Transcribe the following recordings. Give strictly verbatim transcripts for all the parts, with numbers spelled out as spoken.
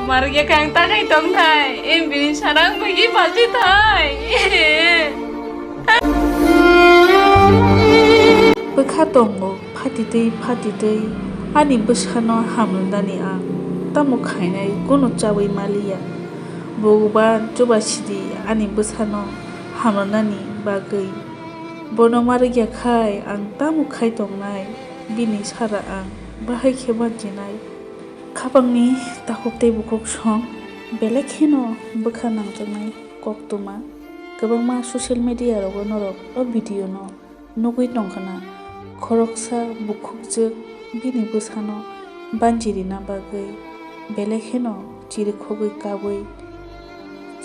Marwkya khe ang takai tongthai, e bini sarang bagwi bachi thai. Bwkha tongo phatitwi phatitwi ani bwsano hamrwnani ang tamo khainai kunu chawi maliya. Bhagwan chubasidi ani bwsano hamrwnani bagwi. Bono marwkya khai ang tamo khai tongnai, bini sara ang bahai khe banchinai. Khapangni takhuk tei bukhuk song belai kheno bwkha nangjaknai koktwma. Kwbangma social media rogo norok o video no nugwi tongkhna. Khoroksa bukhukjwk bini bwsano banchi rina bagwi belai kheno chirikhogwi kabwi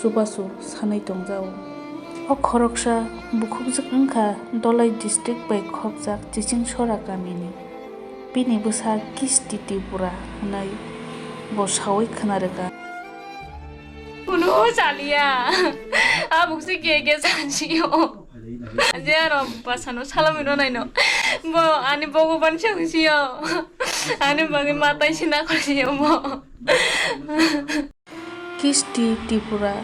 chubachu sanwi tongjao. O khoroksa bukhukjwk wngkha Dholai district bai khopjak Chichingsora kamini. Bini bwsa Kisti Tripura hwnwi bo sawi khna rwkha. Kunu chaliya. Abuk se ke ke sansiyo. Je aro bwsano salami rw naino. Bo ani Bhagwan songsiyo. Ani bagwi matai sina khosiyo bo. Kisti Tripura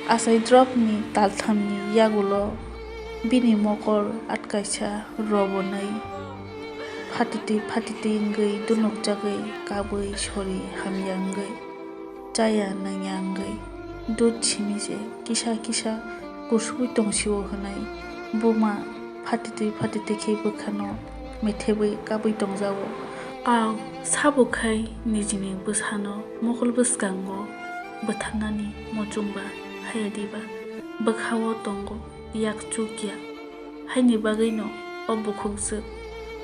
achai dropni talthamni yagulo bini mokol atkaisa robonwi phatitwi phatitwi wngwi dunukjagwi kabwi sori hamya wngwi chaya nangya wngwi dud simi se kisa kisa kusugwi tongsio hwnwi buma phatitwi phatitwi khe bwkhano methebwi kabwi tongjao. Ang sabo khai nijini bwsano mokol bwskango bwtharnani muchungba haya diba bwkhao tongo yak chukya. Haini bagwino o bukhukjwk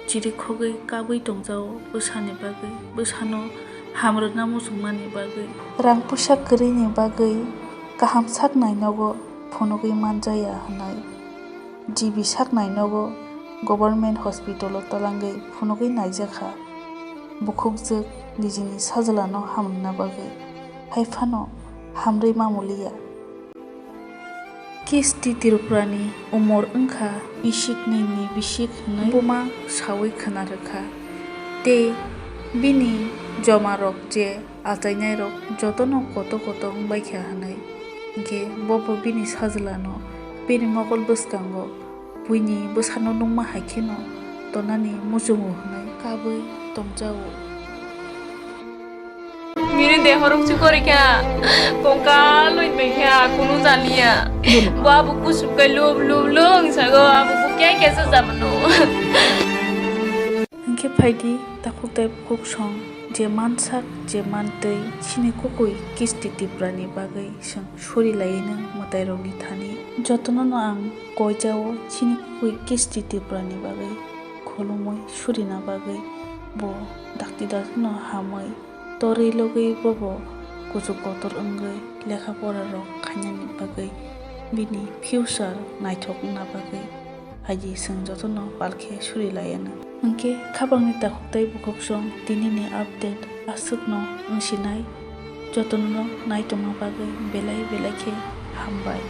chirikhogwi kabwi tongjao bwsani bagwi, bwsano hamrwkna muchungmani bagwi. Rang puisa kwrwini bagwi kaham saknai nogo phunugwi manjaya hwnwi. G B saknai nogo government hospital o twlangwi phunugwi naijakha. Bukhukjwk nijini sajlano hamrwna bagwi, hai phano hamrwi mamuliya. Kisti Tripurani umor wngkha bisik nini bisik hwnwi buma sawi khna rwkha. Tei bini jomarok je achainairok jotono koto koto wngbaikha hwnwi. Hinkhe bobo bini sajlano bini mokol bwskango buini bwsano nukma hai kheno tonani muchungo hwnwi kabwi tongjao. Bini deho rukchi korikha, kongkal loibaikha, kunu chaliya. Bo abo kusuk kai lub lub lub wngsago, abo bo kya kya se jamano. Hinkhe phaidi takhuk tei bukhuk song je mansak je mantwi chini kukui Kisti Tripurani bagwi chwng suri laiwi no mwtairokni thani. Jotono no ang koijao chini kukui Kisti Tripurani bagwi khulumwi surina bagwi bo dakti dakti no hamwi torwi logwi bobo kuchuk kotor wngwi lekha pora rok khainani bagwi bini future naithok wngna bagwi. Haidi chwng jotono palkhe suri laianw. Hinkhe khapangni takhuk tei bukhuk song tinini update aswkno wngsinai. Jotono naitongma bagwi belai belai khe hambai.